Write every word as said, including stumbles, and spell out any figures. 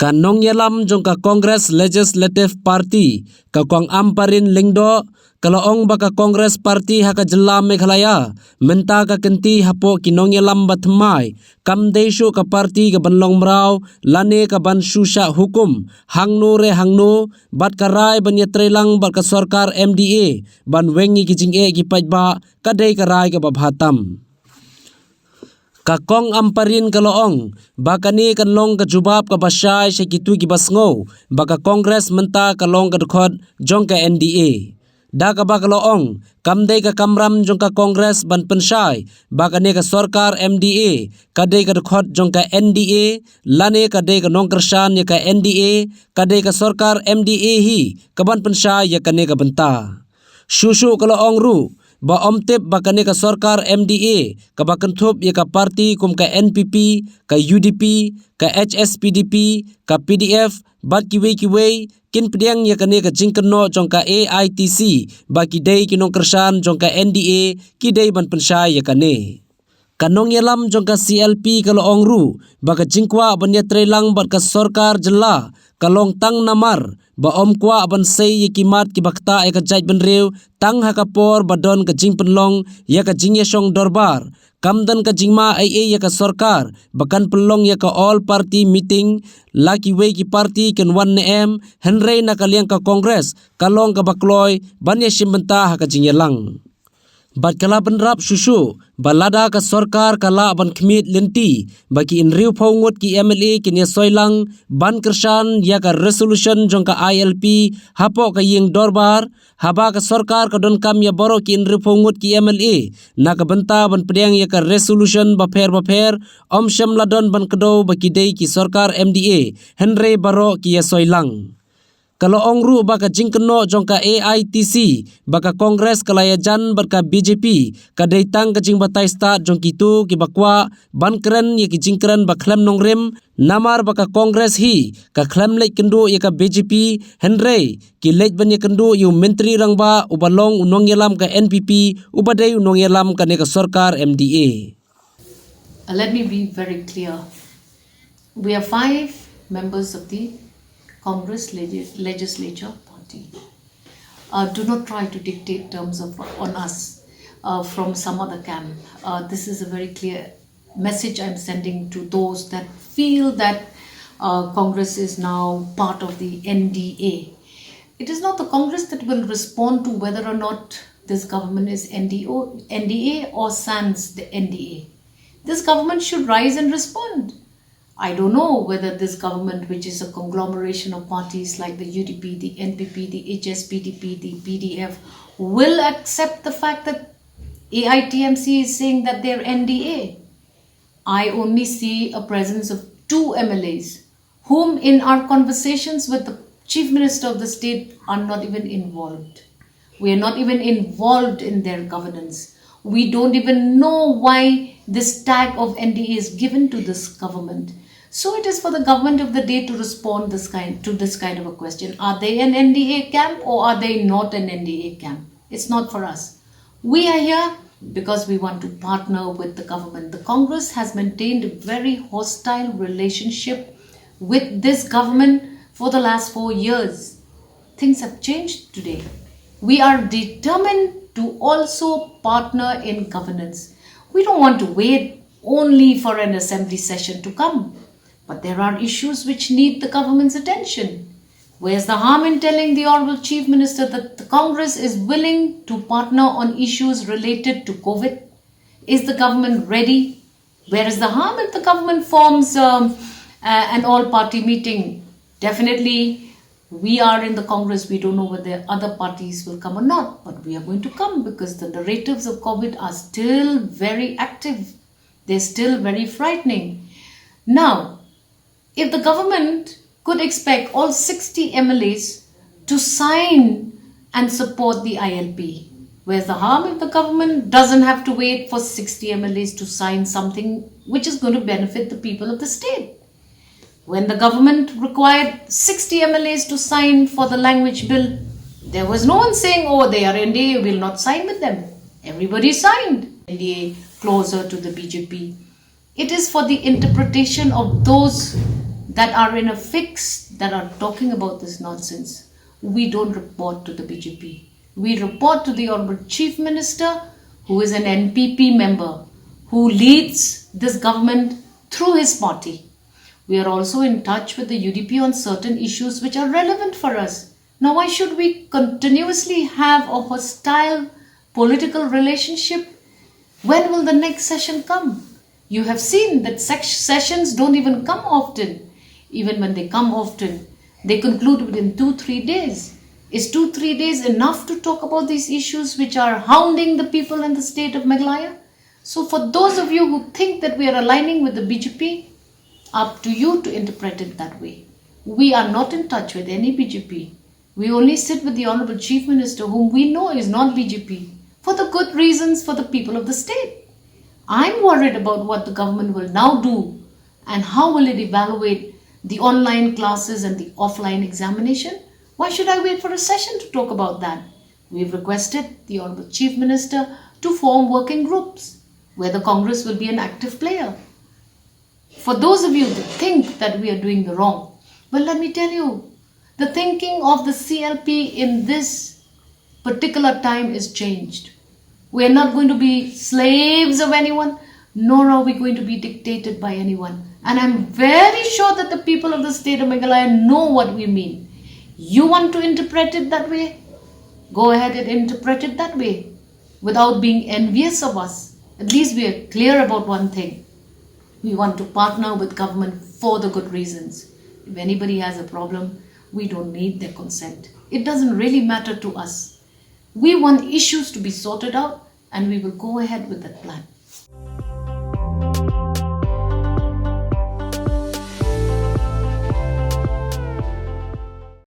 Ka nongïalam jong ka Congress Legislative Party, ka Kong Ampareen Lyngdoh, ka la ong ba ka Congress Party ha ka jylla Meghalaya mynta ka kynti hapoh ki nongïalam ba thymmai, kam dei shuh ka party ka ban long mraw lane ka ban shu shah hukum hangno re hangno, bad ka rai ban ïatreilang bad ka sorkar M D A ban weng ïa ki jingeh ki paidbah, ka dei ka rai kaba bha tam. Ka Kong Ampareen ka la ong ba kane kan long ka jubab kaba shai sha kitu kiba sngew ba ka Congress mynta ka long ka dkhot jong ka N D A. Da kaba ka la ong, kam dei ka kamram jong ka Congress ban pynshai ba kane ka sorkar M D A ka dei ka dkhot jong ka N D A, lane ka dei ka nongkyrshan ïa ka N D A, ka dei ka sorkar M D A hi ka ban pynshai ïa kane ka bynta. Shuh shuh ka la ong ruh ba ym tip ba kane ka sorkar M D A kaba kynthup ïa ka party kum ka N P P, ka U D P, ka H S P D P, ka P D F, bad kiwei kiwei, kin pdiang ïa kane ka jingkynnoh jong ka A I T C ba ki dei ki nongkyrshan jong ka N D A, ki dei ban pynshai ïa kane. Ka nongïalam jong ka C L P ka la ong ruh ba ka jingkwah ban ïatreilang bad ka sorkar jylla ka long tang namar ba ym kwah ban sei ïa ki mat kiba ktah ïa ka jaitbynriew tang ha ka por ba don ka jingpynlong ïa ka jingïashong dorbar. Kam don ka jingma ei ei ïa ka sorkar ba kan pynlong ïa ka all party meeting la kiwei ki party kin wan ne em, hynrei na ka liang ka Congress ka long kaba kloi ban ïashim bynta ha ka jingïalang. Bad ka la bynrap shuh shuh ba lada ka sorkar ka lah ban khmih lynti ba ki hynriewphew ngut ki M L A kin ïasoi lang ban kyrshan ïa ka resolution jong ka I L P hapoh ka ïing dorbar, haba ka sorkar ka donkam ïa baroh ki hynriewphew ngut ki M L A na ka bynta ban pdiang ïa ka resolution bapher bapher, ym shym la don ban kdew ba ki dei ki sorkar M D A, hynrei baroh ki ïasoi lang. Ka la ong ruh ba ka jingkynnoh jong ka A I T C ba ka Congress ka la ïajan bad ka B J P ka dei tang ka jingbatai stad jong kitu kiba kwah ban kren ïa ki jingkren ba khlem nongrim, namar ba ka Congress hi ka khlem leit kynduh ïa ka B J P, hynrei ki leit ban ïakynduh ïa u Myntri Rangbah uba long u nongïalam ka N P P, uba dei u nongïalam kane ka sorkar M D A. Uh, let me be very clear. We are five members of the Congress Legis- Legislature Party. Uh, do not try to dictate terms of on us uh, from some other camp. Uh, this is a very clear message I'm sending to those that feel that uh, Congress is now part of the N D A. It is not the Congress that will respond to whether or not this government is N D O, N D A or sans the N D A. This government should rise and respond. I don't know whether this government, which is a conglomeration of parties like the U D P, the N P P, the H S P D P, the P D F, will accept the fact that A I T M C is saying that they're N D A. I only see a presence of two M L As, whom in our conversations with the Chief Minister of the state are not even involved. We are not even involved in their governance. We don't even know why this tag of N D A is given to this government. So it is for the government of the day to respond this kind to this kind of a question. Are they an N D A camp or are they not an N D A camp? It's not for us. We are here because we want to partner with the government. The Congress has maintained a very hostile relationship with this government for the last four years. Things have changed today. We are determined to also partner in governance. We don't want to wait only for an assembly session to come. But there are issues which need the government's attention. Where's the harm in telling the Honorable Chief Minister that the Congress is willing to partner on issues related to COVID? Is the government ready? Where is the harm if the government forms um, a- an all party meeting? Definitely, we are in the Congress, we don't know whether other parties will come or not, but we are going to come because the narratives of COVID are still very active. They're still very frightening. Now, if the government could expect all sixty M L As to sign and support the I L P, where's the harm if the government doesn't have to wait for sixty M L As to sign something which is going to benefit the people of the state? When the government required sixty M L As to sign for the language bill, there was no one saying, "Oh, they are N D A, we'll not sign with them." Everybody signed. N D A closer to the B J P. It is for the interpretation of those that are in a fix, that are talking about this nonsense, we don't report to the B J P. We report to the Honorable Chief Minister, who is an N P P member, who leads this government through his party. We are also in touch with the U D P on certain issues which are relevant for us. Now, why should we continuously have a hostile political relationship? When will the next session come? You have seen that sec- sessions don't even come often. Even when they come often, they conclude within two, three days. Is two, three days enough to talk about these issues which are hounding the people in the state of Meghalaya? So, for those of you who think that we are aligning with the B J P, up to you to interpret it that way. We are not in touch with any B J P. We only sit with the Honorable Chief Minister, whom we know is not B J P, for the good reasons for the people of the state. I'm worried about what the government will now do and how will it evaluate the online classes and the offline examination. Why should I wait for a session to talk about that? We've requested the Honorable Chief Minister to form working groups where the Congress will be an active player. For those of you that think that we are doing the wrong, well, let me tell you, the thinking of the C L P in this particular time is changed. We are not going to be slaves of anyone, nor are we going to be dictated by anyone. And I'm very sure that the people of the state of Meghalaya know what we mean. You want to interpret it that way? Go ahead and interpret it that way without being envious of us. At least we are clear about one thing. We want to partner with government for the good reasons. If anybody has a problem, we don't need their consent. It doesn't really matter to us. We want issues to be sorted out, and we will go ahead with that plan.